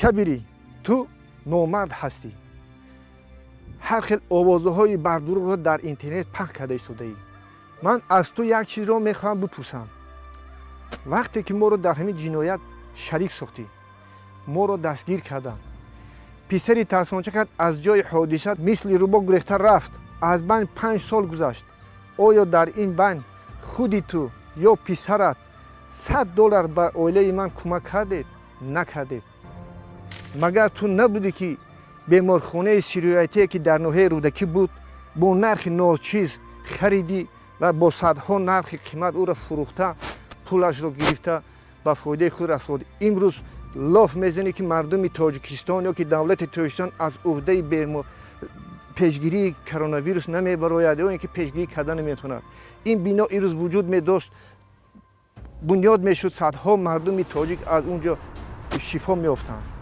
Кабирӣ, ту номард ҳастӣ. Ҳар хел овозаҳои бардурӯғро дар интернет паҳн карда истодаӣ. Ман аз ту як чизро мехоҳам бипурсам. Вақте ки моро дар ҳамин ҷиноят шарик сохтӣ, моро дастгир карданд, писари тарсончакат аз ҷои ҳодиса мисли рӯбоҳ гурехта рафт. Аз байн 5 сол гузашт. Оё дар ин байн худи ту ё писарат 100 доллар ба оилаи ман кӯмак кардед? Накардед. Магар ту набудӣ, ки беморхонаи сироятие, ки дар ноҳияи Рӯдакӣ буд, бо нархи ночиз харидӣ ва бо садҳо нархи қимат ӯро фурӯхта, пулашро гирифта, ба фоидаи худ расондӣ? Имрӯз лоф мезанӣ, ки мардуми Тоҷикистон ё ки давлати Тоҷикистон аз уҳдаи пешгирии коронавирус намебарояд ё ин ки пешгирӣ карда наметавонад. Ин бино имрӯз вуҷуд медошт, бунёд мешуд, садҳо мардуми тоҷик аз он ҷо шифо меёфтанд.